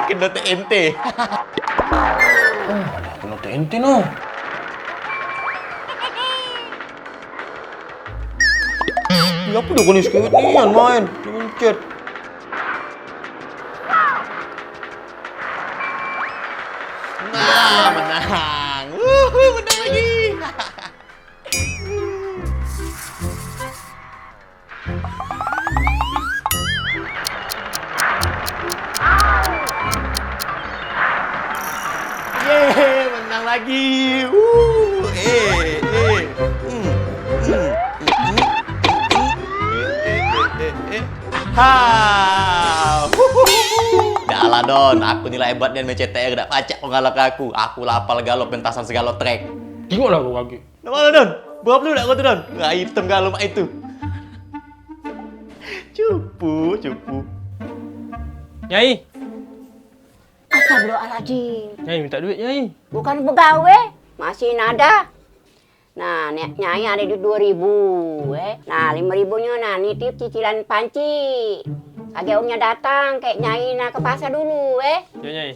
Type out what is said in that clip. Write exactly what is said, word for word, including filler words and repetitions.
Kena T N T. Oh, kena T N T no. Ya, apa dah kau ni sekewet nian main? Dia mencet. Nah, menang. Wuhu, menang lagi. Yeay, menang lagi. Wuh, eh, eh. Hmm, hmm, hmm, hmm, hmm. Eh, eh, eh, eh, eh. Ha. Huhuhu. Dah lah, Don, aku ni lah hebat nian main C T R, dak pacak kau ngalahke aku. Aku lah apal galo pentasan segalo track. Tengoklah kau kaki. Nak mana, Don? Berapa dulu nak kau tu, Don? Wah, hitam galo mak itu. Cupu, cupu. Nyai. Astagfirullahaladzim. Nyai minta duit, Nyai. Bukan begawe, masih nada. Nah, ni, Nyai ada duit dua ribu, eh. Nah, lima ribunyo, nah, nitip cicilan panci. Agi omnya datang, kek Nyai nak ke pasar dulu, eh. Yo, Nyai.